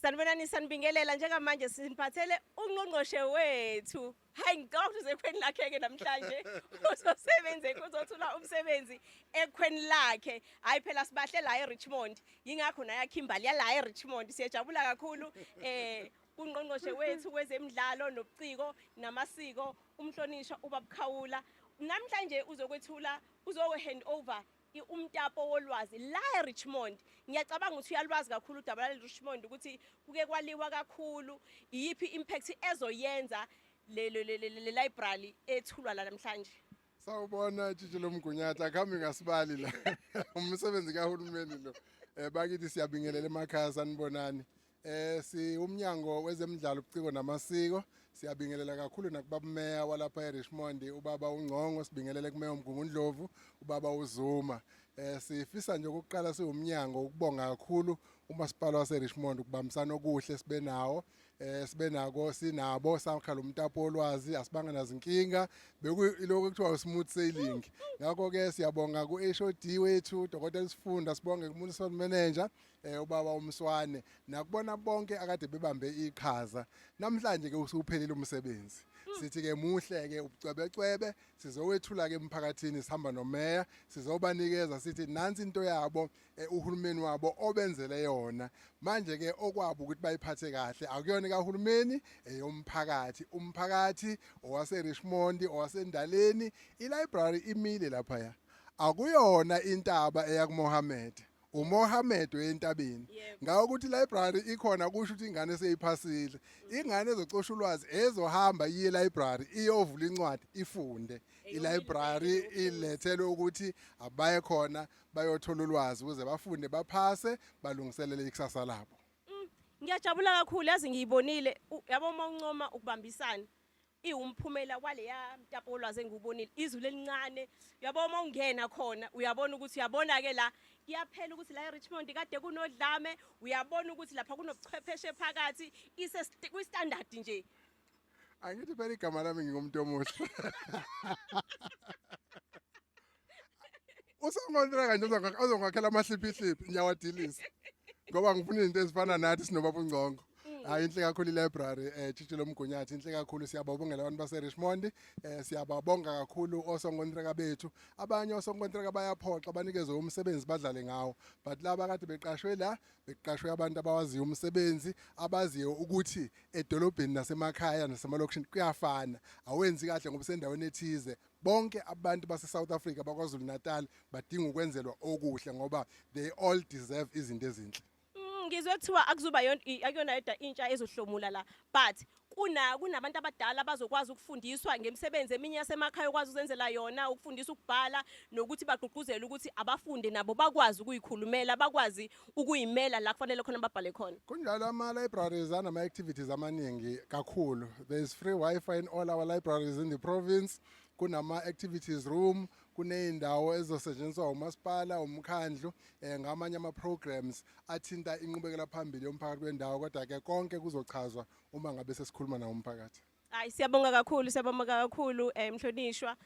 Sanibonani, sanibingelela. Njengamanje siniphathele ungqongqoshe wethu. Hayi, ngicabanga ukuthi usekhweni lakhe-ke namhlanje, uzosebenze, uzothula umsebenzi ekhweni lakhe. Hhayi phela sibahle la eRichmond, yingakho naye akha imbali yala eRichmond. Siyajabula kakhulu kungqongqoshe wethu wezemidlalo nobuciko namasiko, umhlonishwa ubaba Khawula. Namhlanje uzokwethula, uzo-hand over umtapo wolwazi la eRichmond. Ngiyacabanga ukuthi uyalwazi kakhulu udaba lale Richmond, ukuthi kuke kwaliwa kakhulu. Iyiphi impact ezoyenza le library ethulwa la namhlanje? Sawubona, Tshitshi lomgunyathi, akuhambi ngasibali la. Umsebenzi kahulumeni lo. Bakithi, siyabingelela emakhaya, sanibonani. Si umnyango wezemidlalo, ubuciko namasiko, siyabingelela kakhulu nakubaba meya walapha eRichmond, ubaba uNgcongo, sibingelele kumeya uMgungundlovu, ubaba uZuma. Sifisa nje ukuqala siwumnyango ukubonga kakhulu umasipala waseRichmond ukubambisana okuhle sibe nawo, sibe nako, sinabo sakha lo mtapo wolwazi, asibanga nazinkinga, bekuyiloko kuthiwa smooth sailing. Ngakho ke siyabonga ku HOD wethu, Dr Sifunda, sibonge ku municipal manager, ubaba uMswane, nakubona bonke akade bebambe iqhaza. Namhlanje ke usuphelile umsebenzi, sithi ke muhle ke ubucwebecwebe, sizowethula ke emphakathini sihamba nomeya, sizobanikeza, sithi nansi into yabo, uhulumeni wabo obenzele yona. Manje ke okwabo ukuthi bayiphathe kahle. Akuyona kahulumeni, eyomphakathi, umphakathi owase Richmond, owasendaleni. I-library imile lapha, ya akuyona intaba eya kuMohammed, uMohammed weyentabeni. Ngakho ukuthi library ikhona kusho ukuthi ingane seyiphasile, ingane ezocosha ulwazi ezohamba iye library, iyovula incwadi, ifunde. I-library ilethelwe ukuthi abaye khona bayothola ulwazi ukuze bafunde, baphase, balungiselele ikusasa labo. Ngiyajabula kakhulu, yazi ngiyibonile. Yabo, uma uncoma ukubambisana, iwumphumela waleya mtapo wolwazi engiwubonile. Izulu elincane, uyabo, uma ungena khona uyabona ukuthi, uyabona-ke la kuyaphela ukuthi la eRichmond kade kunodlame. Uyabona ukuthi lapha kunobuchwepheshe phakathi, ise kwi-standard nje. Angithi phela igama lami ngingumuntu omuhle. Usonkontraka nje ozongakhela amahliphihliphi, ngiyawadilisa ngoba ngifuna izinto ezifana nathi sinobaba uNgcongo. Hayi, inhle kakhulu i-library, Tshitshi lomgunyathi, inhle kakhulu. Siyababongela abantu base-Richmond, siyababonga kakhulu osonkontraka bethu. Abanye osonkontraka bayaphoxa, banikezwe umsebenzi badlale ngawo, but laba kade beqashwe la, beqashwe abantu abawaziyo umsebenzi, abaziyo ukuthi edolobheni nasemakhaya nasemalokishini kuyafana, awenzi kahle ngoba usendaweni ethize. Bonke abantu base-South Africa, bakwaZulu Natal, badinga ukwenzelwa okuhle ngoba they all deserve izinto ezinhle. Ngizwe kuthiwa akuzuba akuyona yodwa intsha ezohlomula la, but kunabantu abadala abazokwazi ukufundiswa ngemisebenzi eminye yasemakhaya okwazi ukuzenzela yona, ukufundisa ukubhala nokuthi bagqugquzele ukuthi abafunde nabo bakwazi ukuyikhulumela, bakwazi ukuyimela la kufanele khona babhale khona. Kunjalo, ama-libraries anama-activities amaningi kakhulu. There is free Wi-Fi in all our libraries in the province. Kunama-activities room, kuney'ndawo ezizosetshenziswa umasipala, umkhandlu, ngamanye ama-programs athinta inqubekela phambili yomphakathi wendawo. Kodwa-ke konke kuzochazwa uma ngabe sesikhuluma nawo umphakathi. Hayi, siyabonga kakhulu, siyabonga kakhulu, mhlonishwa.